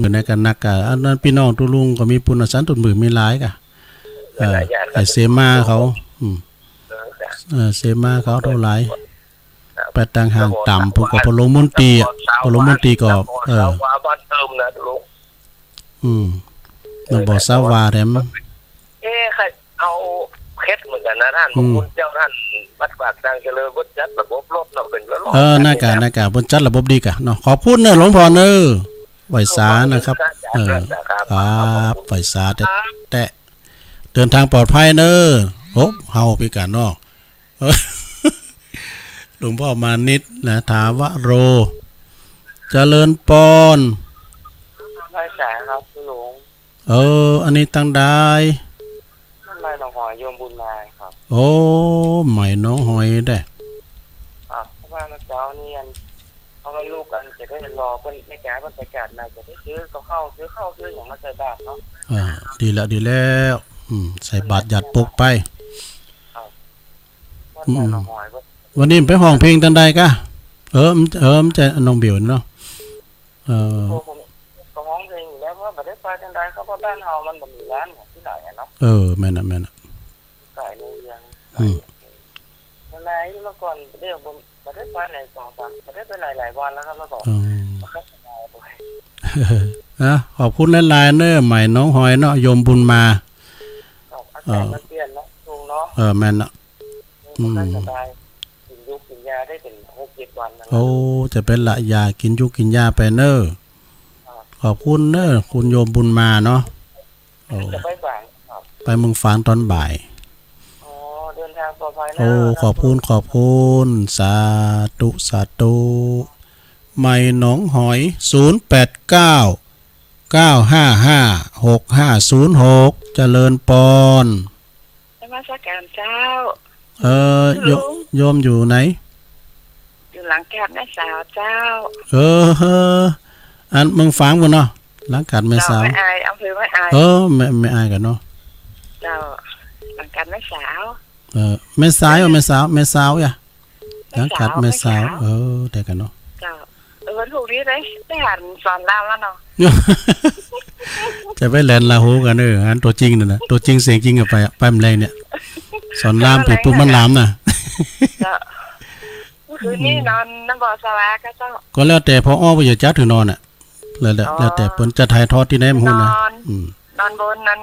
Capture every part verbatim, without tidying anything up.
อยู่ในกั๋นนักกะ อันนั้นปี้น้องตุ๊ลุงก็มีปุ้นน่ะ สันต้นหมื่นมีหลายกะ เออ หลายอย่าง ไอ้เสมาเขา อืม เออ จ้ะ เออ เสมาเขาเท่าหลาย ครับ ไปตางห่างต่ำ แล้วก็ ปุ้นก็ พอลงมนตรีอะ พอลงมนตรีก็ แล้วก็ เออ สาวาบ้านเติมนะตุ๊ลุง อืม นั่นบ่ สาวาแถม เอ๊ะ ใครเอาเคสเหมือนกั๋นนะต้าน อืม พระคุณเจ้าต้าน วัดปากทางเจริญ เปิ้นจัดระบบรถเนาะ เป๋นรถ เออ นั่นกะ นั่นกะ เปิ้นจัดระบบดีกะเนาะ ขอบคุณเน่อหลวงพ่อเน่อ ไหว้สานะครับ เออ ครับ ไหว้สาแต๊ๆ เดินทางปลอดภัยเน่อ โอ้ เฮาปี้กั๋นเนาะ เออ หลวงพ่อมานิตนะ ถาวโร เจริญปอน ไหว้สาครับตุ๊ลุง เออ อันนี้ตังใด ไหว้หนองหอย โยมบุญมาครับ โอ้ ไหว้หนองหอยแต๊ อ่ะ เพราะว่าเมื่อเช้านี้อัน เพราะว่าลูกอันจะได้รอเปิ้น แม่จ๋าเปิ้นประกาศมา จะได้ซื้อกับข้าว ซื้อข้าว ซื้อหยังมาใส่บาตรเนาะ อ่า ดีแล้ว ดีแล้ว อืม ใส่บาตรหยาดปกไป ครับ อืม วันนี้ไปฮ้องเพลงตังใดกะ เออ เออ มันจะน้องเบลเนาะ เออ โอ้ ผมก็ฮ้องเพลงอยู่แล้ว เพราะว่าบ่ได้ไปตังใด เขาว่าบ้านเฮามันบ่มีร้านของตี้ไหนอะเนาะ เออ แม่นน่ะ แม่นน่ะ สายในเมือง อืม อะไรเมื่อก่อนเดี๋ยวผมบ่ได้ไปไหนสองสาม บ่ได้ไปหลายๆ วันแล้วครับ แล้วก็ อืม บ่ค่อยสบายบ่อย นะ ขอบคุณหลายๆ เน่อ ไหว้หนองหอยเนาะ โยมบุญมา ครับ อากาศมันเปลี่ยนเนาะลุงเนาะ เออ แม่นเนาะ บ่ค่อยสบาย อืม กินยูกกินยาได้เป๋นหกเจ็ดวันแล้ว โอ้ จะเป๋นละยา กินยูกกินยาไปเน่อ ครับ ขอบคุณเน่อ คุณโยมบุญมาเนาะ โอ้ จะไปฝางครับ ไปเมืองฝางตอนบ่าย อ๋อ เดินทางปลอดภัยนะ โอ้ ขอบคุณ ขอบคุณ สาธุ สาธุ ไหว้หนองหอย ศูนย์แปดเก้า เก้าห้าห้า หกห้าศูนย์หก เจริญปอน นมัสการเจ้า เออ โย- ลุง โยมอยู่ไหน อยู่หลังกาดแม่สาวเจ้า เออ อันเมืองฝางปู้นเนาะ หลังกาดแม่สาว เจ้า แม่อาย อำเภอแม่อาย เออ แม่ แม่อายกั๋นเนาะ เจ้า หลังกาดแม่สาว เออ แม่สาย แม่สาว แม่สาวอะ หลังกาดแม่สาว แม่สาว เออ ได้กั๋นเนาะ เจ้า เออ วันพรุ่งนี้ได้ ได้หันสอนรามแล้วเนาะ จะไปแหลนลาหูกั๋น เออ อันตั๋วจริงนั่นน่ะ ตั๋วจริงเสียงจริงอะ ไปอะ ไปเมื่อไหร่เนี่ย สอนราม ไปปุ๊บมันหลามน่ะ เจ้า เมื่อคืนนี้นอนน้ำบ่อสวาก็เจ้า ก็แล้วแต่ ผอ.เปิ้นจะจัดหื้อนอนน่ะ แล้วแต่ อ๋อ แล้วแต่เปิ้นจะถ่ายทอดตี้ไหนบ่ฮู้นะ นอน อืม นอนบนนั้น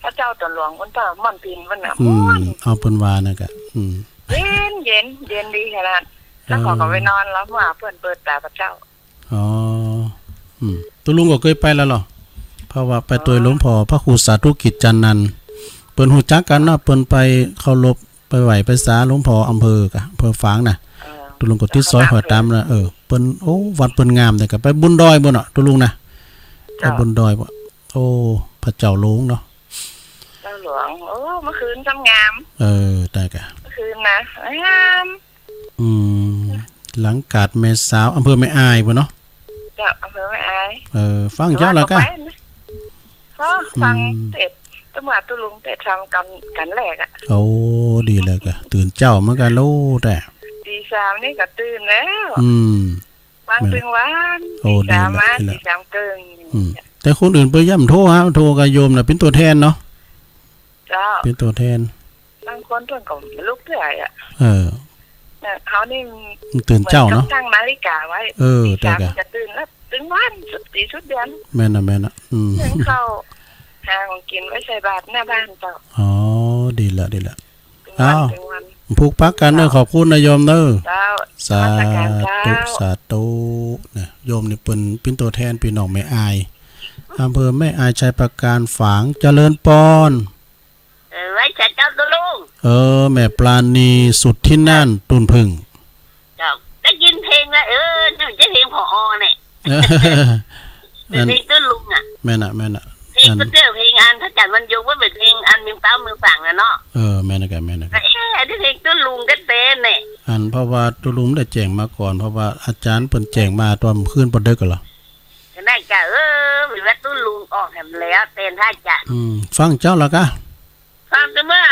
พระเจ้าตนหลวงบนพระม่อนพินบนน่ะ อืม ม่วน เอาเปิ้นว่านั่นกะ อืม เย็น เย็น เย็นดีขนาด แล้ว เออ เขาก็ไปนอนแล้วว่าเปิ้นเปิดตาพระเจ้า อ๋อ อืม ตุ๊ลุงก็เกยไปแล้วเหรอ เพราะว่าไปตวยหลวงพ่อพระครูสาธุกิจจานันท์ เปิ้นฮู้จักกั๋นเนาะ เปิ้นไปเคารพ ไปไหว้ไปสาหลวงพ่ออำเภอกะ อำเภอฝางน่ะ เออ ตุ๊ลุงก็ติดสอยห้อยต๋ามน่ะ เออ เปิ้น โอ้ วัดเปิ้นงามแต๊กะ ไปบุญดอยปู้นเนาะ ตุ๊ลุงนะ เจ้า ไปบุญดอยปู้น โอ้ พระเจ้าหลวงเนาะ เจ้าหลวง โอ้ เมื่อคืนซ้ำงาม เออ ได้กะ เมื่อคืนนะ งาม อืม หลังกาดแม่สาว อำเภอแม่อายปู้นเนาะ เจ้า อำเภอแม่อาย เออ ฟังเจ้าละกะ ก็ไปนะ ก็ฟัง อืม เทศน์ จังหวะตุ๊ลุงเทศน์ธรรมกั๋น กั๋นแรกอะ โอ้ ดีแล้วกะ ตื่นเจ๊าเหมือนกั๋นลูกแต๊ ตีสามนี่ก็ตื่นแล้ว อืม ฟังตึงวัน โอ้ ตีสาม ดีแล้ว มา ดีแล้ว ตีสามเกิ่ง อืม แต่คนอื่นเปิ้นย่ำโทรหา โทรกับโยมน่ะ เป๋นตั๋วแทนเนาะ เจ้า เป๋นตั๋วแทน บางคนเปิ้นก็ลุกเตื้อยอะ เออ เนี่ย เขานี่ มันตื่นเจ๊าเนาะ เหมือนกับตั้งนาฬิกาไว้ เออ ตีสาม แต่กะ จะตื่นแล้ว ตึงวันสุด ตีสุดเดือน แม่นน่ะ แม่นน่ะ อืม นึ่งข้าว หาของกิ๋นไว้ใส่บาตรหน้าบ้านเจ้า อ๋อ ดีละ ดีละ ตึงวัน อ้าว ตึงวัน ผูกปะกั๋นเน่อ เจ้า ขอบคุณนะโยมเน่อ เจ้า สาธุ นมัสการเจ้า สาธุ นะ โยมนี่เปิ้นเป๋นตั๋วแทนปี้น้องแม่อาย อำเภอแม่อาย ชัยปราการ ฝาง เจริญปอน เออ ไหว้สาเจ้าตุ๊ลุง เออ แม่ปราณี สุทธินาถ ตูนผึ้ง เจ้า ได้ยินเพลงแล้ว เออ นี่มันจะเพลง ผอ.เนี่ย อัน เพลงตุ๊ลุงอะ แม่นน่ะ แม่นน่ะ เพลง อัน ก็เตี้ยว เพลงอันพระจันทร์วันยง ว่าเป๋นเพลงอันเมืองเต้าเมืองฝางอะเนาะ เออ แม่นน่ะกะ แม่นน่ะกะ เอ๊ะ อันนี้เพลงตุ๊ลุงแต๊ๆ เนี่ย อันเพราะว่าตุ๊ลุงได้แจ้งมาก่อน เพราะว่าอาจ๋ารย์เปิ้นแจ้งมาต๋อนคืนปอเต๊กกั๋นเหรอ ก็น่าจะ เออ มีว่าตุ๊ลุงออกแหมแล้ว เต้นท่าจะ อืม ฟังเจ้าละกะ ฟังแต่เมื่อ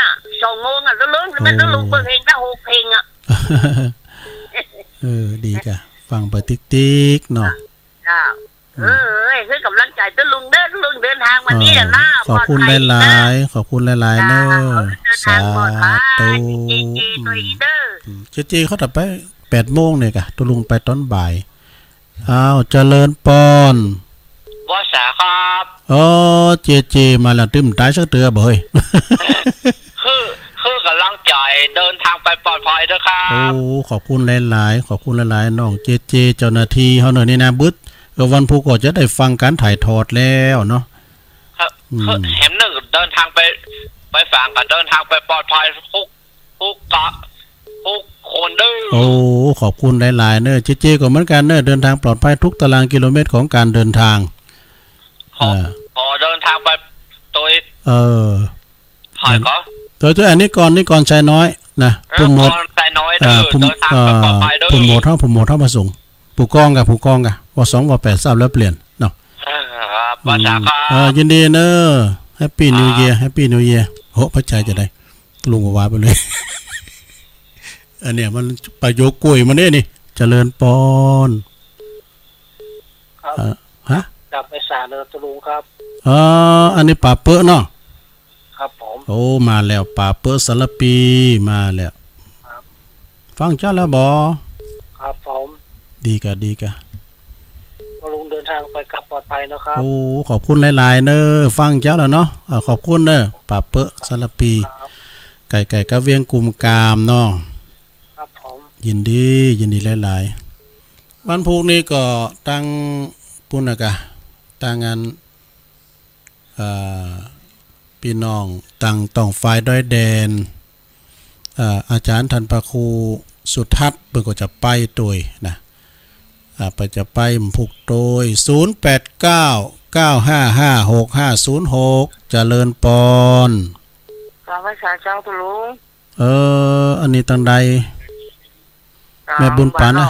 สองโมงอะตุ๊ลุง แต่เมื่อตุ๊ลุง โอ้ เปิดเพลงตั้งหกเพลงอะ เออ ดีกะ ฟังไปติ๊กๆ เนาะ เจ้า เออ หื้อกำลังใจ๋ตุ๊ลุงเน่อ ตุ๊ลุงเดินตางมานี่แหละนะ เออ ขอบคุณหลายๆ ปลอดภัยเน่อ ขอบคุณหลายๆ เน่อ เจ้า เดินตางปลอดภัย สาธุ เจเจ ตวยเน่อ อืม เจเจ เขาตัดไปแปดโมงเนี่ยกะ ตุ๊ลุงไปต๋อนบ่าย อ้าว เจริญปอน วาสาครับ อ๋อ เจเจ มาแล้ว ตึงต๋ายสักเตื้อบ่เฮ้ย หื้อ หื้อกำลังใจ๋ เดินตางไปปลอดภัยเน่อครับ โอ้ ขอบคุณหลายๆ ขอบคุณหลายๆ น้องเจเจ เจ้าหน้าตี้เฮาเน่อนี่นะ บึด เออ วันพูกก็จะได้ฟังก๋านถ่ายทอดแล้วเนาะ ครับ อืม แหมเน่อ เดินตางไป ไปฝากก็เดินตางไปปลอดภัยทุก ทุกกะ ทุกคนเน่อ โอ้ ขอบคุณหลายๆ เน่อ เจเจ ก็เหมือนกั๋นเน่อ เดินตางปลอดภัยทุกตารางกิโลเมตรของก๋านเดินตาง ขอ อ่า ขอเดินตางไปตวย เออ ใผก่อ ตวย ตวย อันนี้ก่อน นี่ก่อน ชายน้อยนะ เออ ผู้หมวด ก่อน ชายน้อยเน่อ อ่า ผู้ เดินตางไปปลอดภัยเน่อ อ่า ผู้หมวดเฮา ผู้หมวดเฮามาส่ง ผู้กองกะ ผู้กองกะ ว สอง ว แปด ทราบแล้วเปลี่ยนเนาะ เออ ครับ อืม วาสาครับ เออ ยินดีเน่อ Happy New Year ครับ Happy New Year โห พระชัยจะได้ ตุ๊ลุงก็ว่าไปเลย อันเนี้ยมันประโยคกล้วยมันเนี่ยนี่ เจริญปอน ครับ เอ่อ ฮะ จากไพศาลเน่อตุ๊ลุงครับ เออ อันนี้ป๋าเป๊อะเนาะ ครับผม โอ้ มาแล้ว ป๋าเป๊อะสารภี มาแล้ว ครับ ฟังเจ้าแล้วบ่ ครับผม ดีกะ ดีกะ ตุ๊ลุงเดินตางไปกลับปลอดภัยนะครับ โอ้ ขอบคุณหลายๆ เน่อ ฟังเจ้าแล้วเนาะ อ่า ขอบคุณเน่อ ป๋าเป๊อะสารภี ครับ ใก้ๆ กับเวียงกุมกามเนาะ ครับผม ยินดี ยินดีหลายๆ วันพูกนี้ก็ตังปู้นน่ะกะ ตังอัน เอ่อ ปี้น้องตังต้องฝ่ายดอยแดน เอ่อ อาจ๋ารย์ต้านพระครูสุทัศน์ เปิ้นก็จะไปตวยนะ อ่า เปิ้นจะไปพูกตวย ศูนย์แปดเก้า เก้าห้าห้า หกห้าศูนย์หก เจริญปอน กราบไหว้สาเจ้าตุ๊ลุง เออ อันนี้ตังใด แม่บุญปันนะ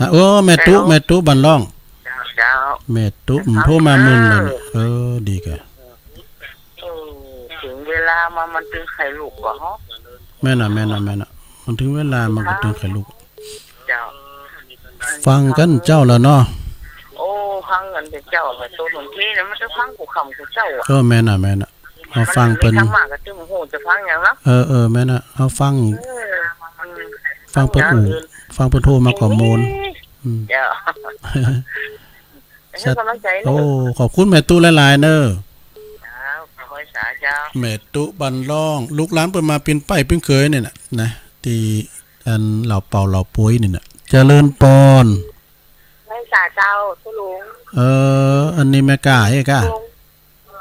ฮะ เออ แม่ตุ๊ แม่ตุ๊บ้านร่อง เจ้า เจ้า แม่ตุ๊ อืม โทรมามื้อนั้น เออ ดีกะ เออ เถิงเวลามามันตึงไข่ลูกก่อ แม่นน่ะ แม่นน่ะ แม่นน่ะ มันเถิงเวลามันก็ตึงไข่ลูก เจ้า ฟังกั๋นเจ้าแล้วเนาะ โอ้ ฟังกั๋นเจ้า แม่ตุ๊ บางทีเนี่ยมันจะฟังกู้ค่ำกู้เจ๊าอะ เออ แม่นน่ะ แม่นน่ะ เฮาฟังเปิ้น มันมีธรรมะก็ตึงฮู้จะฟังหยังเนาะ เออ เออ แม่นน่ะ เฮาฟัง เออ อืม ฟังเปิ้นอู้ ฟังเปิ้นโทรมาก็ม่วน อืม เจ้า ให้กำลังใจ๋เน่อ โอ้ ขอบคุณแม่ตุ๊หลายๆ เน่อ เจ้า ขอบคุณสาเจ้า แม่ตุ๊บ้านร่อง ลูกหลานเปิ้นมาปิ้นไปปิ้นเขยเนี่ยน่ะ นะ ตี้อันเหล่าเป่าเหล่าปวยเนี่ยน่ะ เจริญปอน ไหว้สาเจ้าตุ๊ลุง เออ อันนี้แม่ก้าเอ้ยก้า ตุ๊ลุ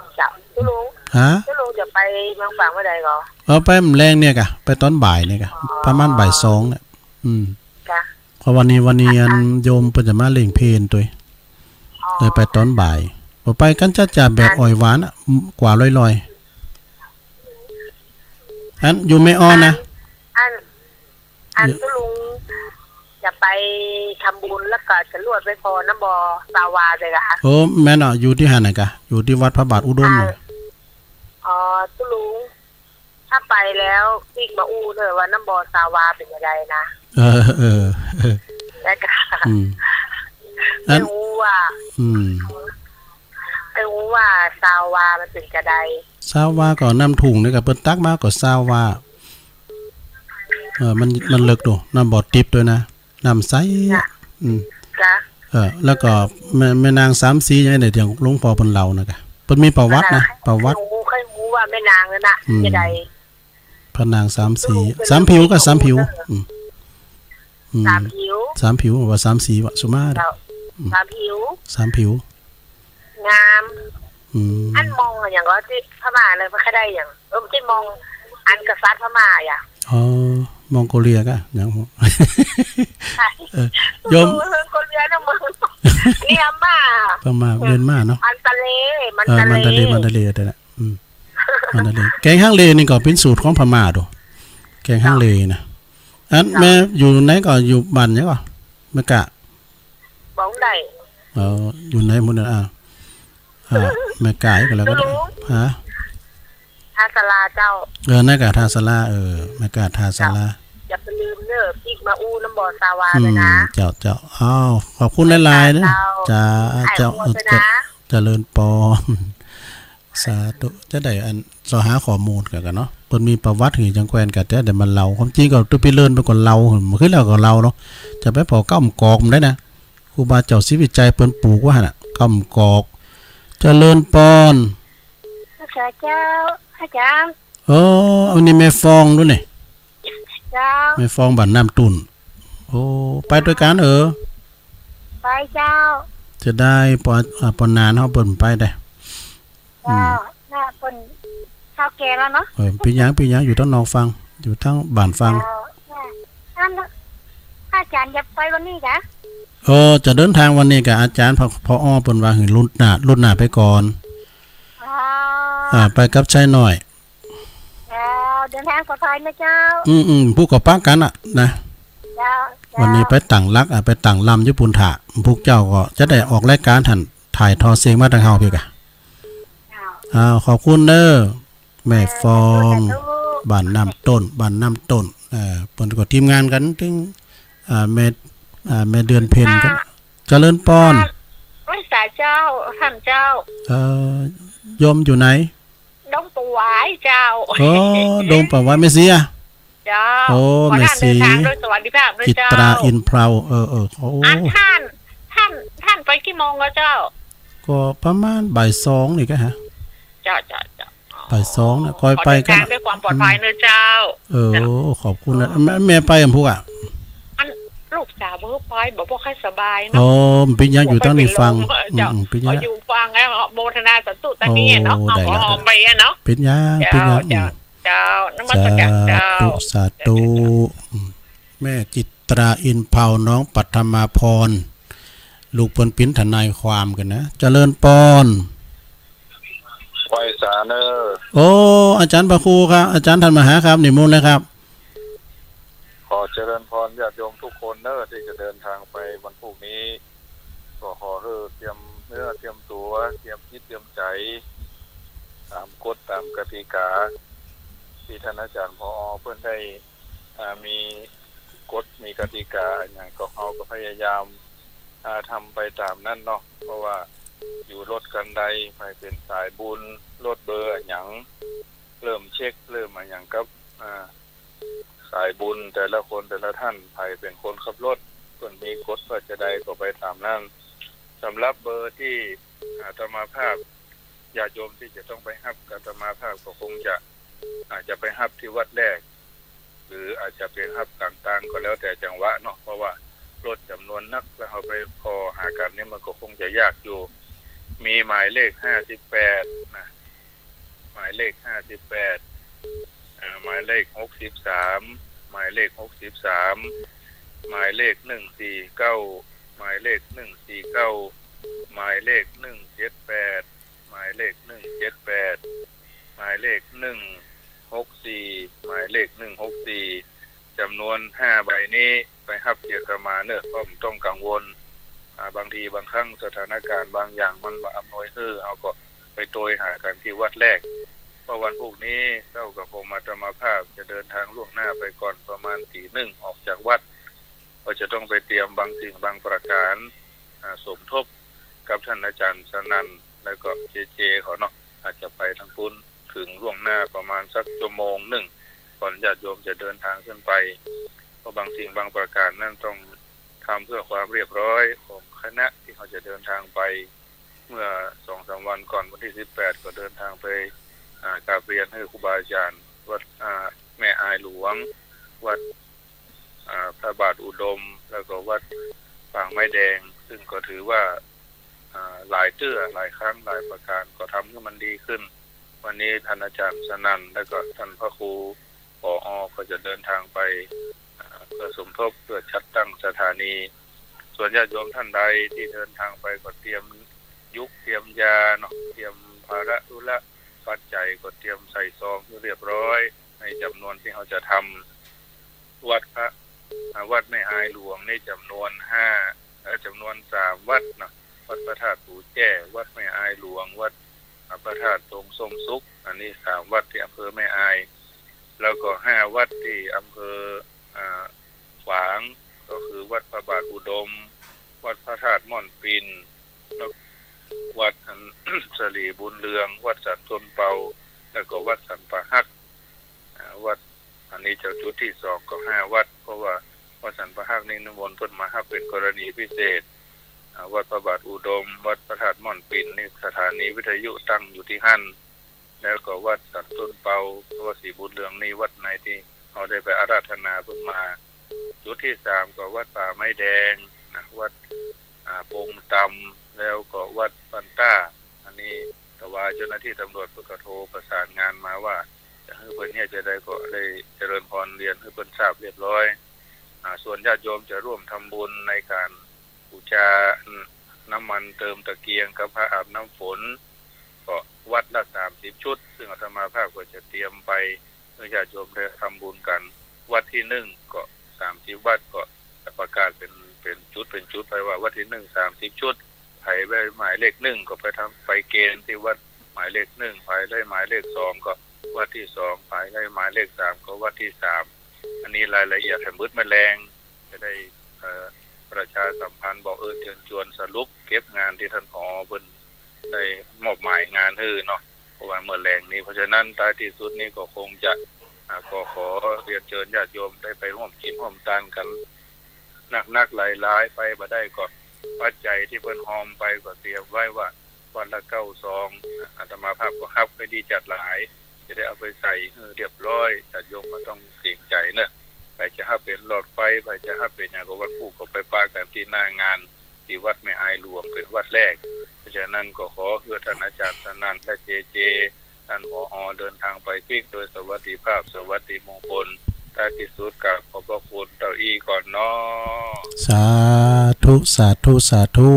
ง เจ้า ตุ๊ลุง ฮะ ตุ๊ลุงจะไปเมืองฝางเมื่อใดก่อ เออ ไปมื้อแลงเนี่ยกะ ไปต๋อนบ่ายเนี่ยกะ อ๋อ ประมาณบ่ายสองเนี่ย อืม จ้ะ เพราะวันนี้ วันนี้อัน อ่ะ โยมเปิ้นจะมาเล่งเพลตวย อ๋อ เลยไปต๋อนบ่าย บ่ไปกั๋นจ๊ะ จะแบบอ่อยหวานอะ กว่าลอยๆ อันอยู่แม่อ่อนนะ อัน อันตุ๊ลุงจะไปทำบุญแล้วก็จะลวดไปผ่อน้ำบ่อซาวาเลยเหรอคะ โอ้ แม่นอ่ะ อยู่ตี้หั้นน่ะกะ อยู่ตี้วัดพระบาทอุดมน่ะ อ่า อ๋อ ตุ๊ลุง ถ้าไปแล้วปิ๊กมาอู้เน่อว่าน้ำบ่อซาวาเป๋นจะใดนะ เออ เออ แล้วก็ อืม อัน ไม่ฮู้ว่า อืม ไม่ฮู้ว่าซาวามันเป๋นจะใด ซาวาก็น้ำถุงนี่กะ เปิ้นตักมาก็ซาวา เออ มัน มันเลิกโด น้ำบ่อติ๊บตวยนะ น้ำใส จ้ะ อืม จ้ะ เออ แล้วก็แม่ แม่นางสามสีอย่างนี้ เดี๋ยวหลวงพ่อเปิ้นเล่านะกะ เปิ้นมีประวัตินะ ประวัติ ใค่ฮู้ ใค่ฮู้ว่าแม่นางนั่นน่ะ อืม จะใด พระนางสามสี สามผิวกะ สามผิว อืม อืม สามผิว สามผิว ว่าสามสีวะ สุมา เจ้า อืม สามผิว สามผิว งาม อืม อันมองอะหยังก็ตี้พม่าเลย มันก็ได้หยัง เออ ตี้มองอันกษัตริย์พม่าอะ อ๋อ มองโกเลียกะ หยัง ใช่ เออ โยม มองโกเลียนะมึง นี่พม่า พม่า เมียนมาเนาะ มันตะเล มัน เออ ตะเล มันตะเล มันตะเล แต่ละ อืม มันตะเล แกงฮังเลนี่ก็เป๋นสูตรของพม่าโด แกงฮังเลนะ อัน เจ้า แม่อยู่ไหนก่อ อยู่บ้านหยังก่อ แม่กะ บ่ได้ เออ อยู่ไหนหมดน่ะ อ่ะ อ่ะ แม่กะก็แล้วก็ได้ ตุ๊ลุง ฮะ ท่าสาราเจ้า เออ นั่นกะท่าสารา เออ แม่กะท่าสารา เจ้า อย่าไปลืม เออ ปิ๊กมาอู้น้ำบ่อสาวา อืม เลยนะ เจ้า เจ้า อ้าว ขอบคุณหลายๆ เนอะ เจ้า จ้า อ้าย เจ้า อ้วน เออ ด้วยนะ เจ้า เจริญปอน สาธุ จะได้อันเสาะหาข้อมูลกั๋น กั๋นเนาะ เปิ้นมีประวัติหื้อจังแควนกั๋น จะได้มาเล่า ความจริงก็ตุ๊ปี้เลินเปิ้นก็เล่า เมื่อกี้แล้วก็เล่าเนาะ จะไปผ่อเก๊าอำกอกมันได้นะ ครูบาเจ้าศรีวิชัยเปิ้นปลูกไว้หั่นน่ะ เก๊าอำกอก เจริญปอน เจ้า อาจ๋ารย์ เออ อันนี้แม่ฟองดูนี่ เจ้า แม่ฟองบ้านน้ำตุ่น โอ้ ไปตวยกั๋นเออ ไปเจ้า จะได้ปอ อ่า ปอนานเฮาเปิ้นไปได้ เจ้า อืม น่าเปิ้นเฒ่าแก่แล้วเนาะ เออ เป๋นหยัง เป๋นหยัง อยู่ตางนอกฟัง อยู่ตางบ้านฟัง เจ้า อัน อาจ๋ารย์จะไปวันนี้กะ เออ จะเดินทางวันนี้กะ อาจ๋ารย์ ผอ ผอ เปิ้นว่าหื้อลุดหน้า ลุดหน้าไปก่อน อ๋อ อ่า ไปกับชายน้อย เจ้า เดินทางปลอดภัยนะเจ้า อืม อืม ผู้ก็ปะกั๋นน่ะนะ เจ้า เจ้า วันนี้ไปตั้งหลัก อ่ะ ไปตั้งลำอยู่ปู๊นถ่า พวกเจ้าก็จะได้ออกรายก๋านหั้น ถ่ายทอดเสียงมาตางเฮาพี้กะ เจ้า อ้าว ขอบคุณเน้อ แม่ฟอง สาธุ สาธุ บ้านน้ำตุ่น บ้านน้ำตุ่น เอ่อ เปิ้นก็ทีมงานกั๋น ตึง อ่า แม่ อ่า แม่เดือนเพ็ญกั๋น เจริญปอน ไหว้สาเจ้า ท่านเจ้า เอ่อ โยมอยู่ไหน ดงปู่หวายเจ้า โอ้ ดงปู่หวาย แม่ศรีอะ เจ้า โอ้ ขอ แม่ศรี เดินทางโดยสวัสดิภาพนะเจ้า จิตราอินเพลา เออ เออ โอ้ อ่ะ ท่าน ท่าน ท่านไปกี่โมงแล้วเจ้า ก็ประมาณบ่ายสองนี่กะฮะ เจ้า เจ้า เจ้า บ่ายสองน่ะ ค่อยไปกั๋น ขอเดินทางด้วยความปลอดภัยนะเจ้า เออ เจ้า ขอบคุณนะ แม่ แม่ไปกั๋นพุกอะ อัน ลูกสาวบ่ไป บ่ บ่ค่อยสบายเนาะ อ๋อ เป๋นหยัง อยู่ตางนี้ฟัง เจ้า อืม อืม เป๋นหยัง อ๋อ อยู่ฟังแล้ว โมทนาสาธุตางนี้เนาะ โอ้ ได้แล้ว เอาหอมไปอะเนาะ เป๋นหยัง เจ้า เป๋นหยัง เจ้า อืม เจ้า นมัสการเจ้า สาธุ สาธุ อืม แม่จิตราอินเพลา น้องปัทมาพร ลูกเปิ้นเป๋นทนายความกั๋นนะ เจริญปอน ไหว้สาเน้อ โอ้ อาจ๋ารย์พระครูครับ อาจ๋ารย์ทันมหาครับ นิมนต์เลยครับ ขอเจริญพรญาติโยมทุกคนเน้อ ตี้จะเดินทางไปวันพูกนี้ ก็ขอหื้อเตรียมเนื้อเตรียมตั๋ว เตรียมจิตเตรียมใจ๋ ต๋ามกฎต๋ามกติก๋า ตี้ต้านอาจ๋ารย์ ผอ เปิ้นได้ อ่า มีกฎมีกติก๋าอะหยัง ก็เฮาก็พยายาม อ่า ทำไปต๋ามนั้นเนาะ เพราะว่าอยู่รถคันใด ใผเป๋นสายบุญ รถเบอร์อะหยัง เริ่มเช็ค เริ่มอะหยังกับ อ่า สายบุญแต่ละคนแต่ละท่าน ใผเป๋นคนขับรถ เปิ้นมีกฎว่าจาใดก็ไปต๋ามนั้น สำหรับเบอร์ตี้อาตมาภาพ ญาติโยมตี้จะต้องไปฮับกับอาตมาภาพก็คงจะ อาจจะไปฮับตี้วัดแรก หรืออาจจะไปฮับก๋างตางก็แล้วแต่จังหวะเนาะ เพราะว่ารถจ๋ำนวนนัก แล้วเฮาไปผ่อหากั๋นนี่มันก็คงจะยากอยู่ มีหมายเลขห้าสิบแปดนะ หมายเลขห้าสิบแปด อ่า หมายเลขหกสิบสาม หมายเลขหกสิบสาม หมายเลขหนึ่งสี่เก้า หมายเลขหนึ่งสี่เก้า หมายเลขหนึ่งเจ็ดแปด หมายเลขหนึ่งเจ็ดแปด หมายเลขหนึ่งหกสี่ หมายเลขหนึ่งหกสี่ จ๋ำนวนห้าใบนี้ ไปฮับตี้อาตมาเน้อ ก็บ่ต้องกังวล อ่า บางทีบางครั้งสถานการณ์บางอย่างมันบ่อำนวยหื้อ เฮาก็ไปโตยหากั๋นตี้วัดแรก เพราะวันพูกนี้เจ้ากับผมอาตมาภาพจะเดินทางล่วงหน้าไปก่อนประมาณตีหนึ่ง ออกจากวัด ก็จะต้องไปเตรียมบางสิ่งบางประก๋าน อ่า สมทบกับต้านอาจ๋ารย์สนั่น แล้วก็เจเจเขาเนาะ อาจจะไปตางปู๊น เถิงล่วงหน้าประมาณสักชั่วโมงนึ่ง ก่อนญาติโยมจะเดินทางขึ้นไป เพราะบางสิ่งบางประก๋านนั้นต้องทำเพื่อความเรียบร้อยของคณะตี้เฮาจะเดินทางไป เมื่อสองสามวันก่อน วันตี้สิบแปด ก็เดินทางไป อ่า กราบเรียนหื้อครูบาอาจ๋ารย์ วัด อ่า แม่อายหลวง วัด อ่า พระบาทอุดม แล้วก็วัดปางไม้แดง ซึ่งก็ถือว่า อ่า หลายเตื้อ หลายครั้ง หลายประก๋าน ก็ทำหื้อมันดีขึ้น วันนี้ต้านอาจ๋ารย์สนั่น แล้วก็ต้านพระครู ผอ ก็จะเดินทางไป อ่า เพื่อสมทบ เพื่อจัดตั้งสถานี ส่วนญาติโยมท่านใดตี้เดินทางไปก็เตรียมยุกเตรียมยาเนาะ เตรียมภาระธุระปัจจัยก็เตรียมใส่ซองหื้อเรียบร้อย ในจ๋ำนวนตี้เฮาจะทำ วัดพระ อ่า วัดแม่อายหลวงนี่จ๋ำนวนห้า เอ่อ จ๋ำนวนสามวัดเนาะ วัดพระธาตุปู่แจ้ วัดแม่อายหลวง วัด อ่า พระธาตุดงส้มสุข อันนี้สามวัดตี้อำเภอแม่อาย แล้วก็ห้าวัดตี้อำเภอ อ่า ขวาง ก็คือวัดพระบาทอุดม วัดพระธาตุม่อนปิน แล้ววัดอัน สะหลีบุญเรือง วัดสันต้นเปา แล้วก็วัดสันป่าฮัก อ่า วัด อันนี้จะจุดตี้สองก็ห้าวัด เพราะว่าวัดสันป่าฮักนี่นิมนต์เปิ้นมาฮับเป๋นกรณีพิเศษ อ่า วัดพระบาทอุดม วัดพระธาตุม่อนปินนี่สถานีวิทยุตั้งอยู่ตี้หั้น แล้วก็วัดสันต้นเปา วัดศรีบุญเรืองนี่วัดในตี้เฮาได้ไปอาราธนาเปิ้นมา จุดตี้สามก็วัดป่าไม้แดงนะ วัด อ่า ปงตำ แล้วก็วัดบ้านต้า อันนี้แต่ว่าเจ้าหน้าตี้ตำรวจเปิ้นก็โทรประสานงานมาว่า จะหื้อเปิ้นเยียะจะใดก็ได้เจริญพรเรียนหื้อเปิ้นทราบเรียบร้อย อ่า ส่วนญาติโยมจะร่วมทำบุญในการบูชาน้ำมันเติมตะเกียงกับผ้าอาบน้ำฝน ก็วัดละสามสิบชุด ซึ่งอาตมาภาพก็จะเตรียมไปหื้อญาติโยมได้ทำบุญกั๋น วัดตี้นึ่งก็สามสิบวัด ก็จะประกาศเป๋น เป๋นจุดเป๋นจุดไปว่าวัดตี้นึ่งสามสิบชุด ใผได้หมายเลขนึ่งก็ไปทำ ไปเกณฑ์ตี้วัดหมายเลขนึ่ง ใผได้หมายเลขสองก็วัดตี้สอง ใผได้หมายเลขสามก็วัดตี้สาม อันนี้รายละเอียดหื้อหมดแม่แลง จะได้ เอ่อ ประชาสัมพันธ์บอกเอิ้นเชิญชวนสรุปเก็บงานตี้ท่านผอ.เปิ้นได้มอบหมายงานหื้อเนาะ เพราะว่าเมื่อแลงนี้ เพราะฉะนั้นท้ายตี้สุดนี้ก็คงจะ อ่า ก็ขอเรียนเชิญญาติโยมได้ไปฮ่วมกิ๋นฮ่วมตานกั๋น นักๆ หลายๆ ไปบ่ได้ก็ปัจจัยตี้เปิ้นฮอมไปก็เตรียมไว้ว่าวันละเก้าซอง อาตมาภาพก็ฮับไว้ดีจัดหลาย จะได้เอาไปใส่หื้อเรียบร้อย ญาติโยมบ่ต้องเกรงใจ๋เนาะ ใผจะฮับเป๋นหลอดไฟ ใผจะฮับเป๋นหยังก็วันพูกก็ไปปะกั๋นตี้หน้างาน ตี้วัดแม่อายหลวงเป๋นวัดแรก เพราะฉะนั้นก็ขอหื้อท่านอาจารย์สนั่นและเจเจ ท่านผอ.เดินทางไปปิ๊กโดยสวัสดิภาพ สวัสดิมงคล ท้ายตี้สุดกราบขอบพระคุณเต้าอี้ก่อนเนาะ สาธุ สาธุ สาธุ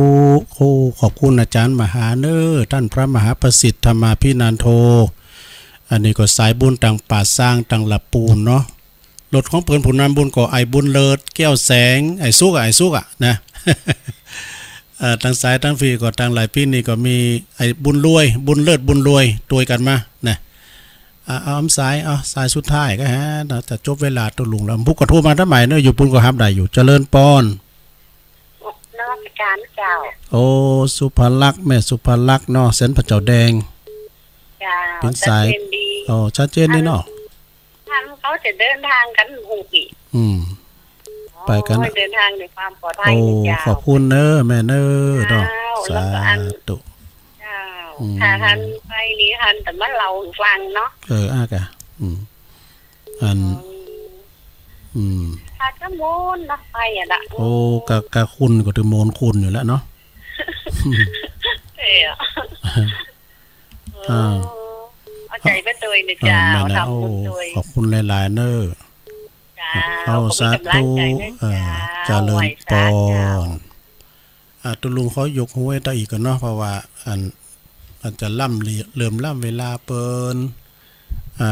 โอ้ ขอบคุณอาจ๋ารย์มหาเน่อ ต้านพระมหาประสิทธิ์ธรรมาภินันโท อันนี้ก็สายบุญตางป่าซางตางละปูนเนาะ รถของเปิ้นผู้นำบุญก็ไอ้บุญเลิศ แก้วแสง ไอ้สุกอะ ไอ้สุกอะนะ เอ่อ ตางซ้ายตางขวี้ก็ตางหลายปิ๊กนี่ก็มีไอ้บุญรวย บุญเลิศ บุญรวย ตวยกั๋นมานะ อ่ะ เอา สาย เอา สายสุดท้ายก็ฮะ จะจบเวลาตุ๊ลุงแล้ว ผู้ก็โทรมาตางใหม่เนาะ อยู่ปู๊นก็ฮับได้อยู่ เจริญปอน นมัสการเจ้า โอ้ สุภลักษณ์ แม่สุภลักษณ์เนาะ แสนพระเจ้าแดง เจ้า เป๋นสาย ชัดเจนดี โอ้ ชัดเจนดีเนาะ ท่านเขาจะเดินทางกั๋นฮู้ปี้ อืม ไปกั๋น ขอหื้อเดินทางด้วยความปลอดภัย โอ้ นะเจ้า ขอบคุณเน่อแม่เน่อเนาะ เจ้า สาธุ แล้วก็อัน เจ้า อืม ถ้าท่านไปนี่ท่านจะมาเล่าหื้อฟังเนาะ เออ อ่ะกะ อืม อัน อืม อืม ถ้าจะโมนเนาะ ไปอะละ โอ้ กะ กะคุณก็ถือโมนคุณอยู่แล้วเนาะ เออ อ่า เอาใจ๋ไปตวยนะเจ้า อ่า แม่นะ ทำบุญตวย โอ้ ขอบคุณหลายๆ เน่อ เจ้า เอา ขอบคุณ สาธุ กำลังใจ๋นะ เออ เจ้า เจริญปอน ไหว้สาเจ้า อ่า ตุ๊ลุงขอยกหูให้เต้าอี้ก่อนเนาะ เพราะว่าอัน อาจจะล้ำ เหลื่อมล้ำเวลาเปิ้น อ่า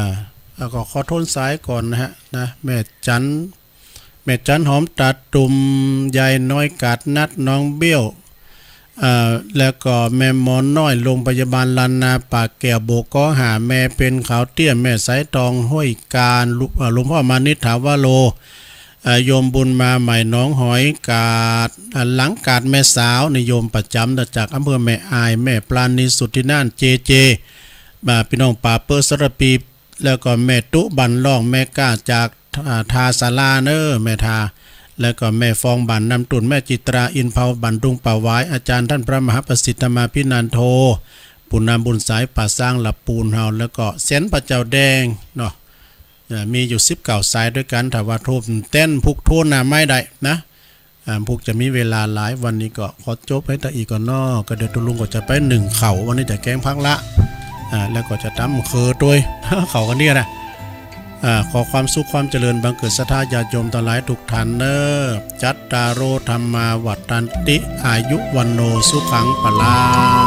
แล้วก็ขอโทนสายก่อนนะฮะ นะ แม่จัน แม่จันหอมตาตุ่ม ยายน้อยกาดนัด น้องเบี้ยว อ่า แล้วก็แม่หมอน้อย โรงพยาบาลล้านนา ปากแก้ว โบกอห้า แม่เพ็ญ ขาวเตี้ย แม่สายทอง ห้วยกาญ ลุ อ่า หลวงพ่อมานิษฐาวโร อ่า โยมบุญมาใหม่ หนองหอย กาด อ่า หลังกาดแม่สาวนี่ โยมประจ๋ำนะ จากอำเภอแม่อาย แม่ปราณี สุทธินาถ เจเจ อ่า ปี้น้องป่าเปิ้ล สารภี แล้วก็แม่ตุ๊ บ้านล่อง แม่ก้า จาก อ่า ท่าสาราเน่อ แม่ท่า แล้วก็แม่ฟอง บ้านน้ำตุ่น แม่จิตรา อินเผา บ้านดุงป่าหวาย อาจ๋ารย์ต้านพระมหาประสิทธิ์ธรรมาภินันโท ผู้นำบุญสายป่าซางละปูนเฮา แล้วก็แสนพระเจ้าแดงเนาะ เอ่อ มีอยู่สิบเก้าสายตวยกั๋น ถ้าว่าโทนแต๊นพุกโทนหน้าไม้ได้นะ อ่า พุกจะมีเวลาหลาย วันนี้ก็ขอจบให้เต้าอี้ก่อนเนาะ ก็เดี๋ยวตุ๊ลุงก็จะไปนึ่งข้าว วันนี้จะแกงผักละ อ่า แล้วก็จะต๋ำเขือตวย ข้าวกั๋นเนี่ยนะ อ่า ขอความสุขความเจริญบังเกิดศรัทธาญาติโยมตังหลายทุกท่านเน่อ จัตตาโร ธัมมา วัฑฒันติ อายุ วัณโณ สุขัง พลัง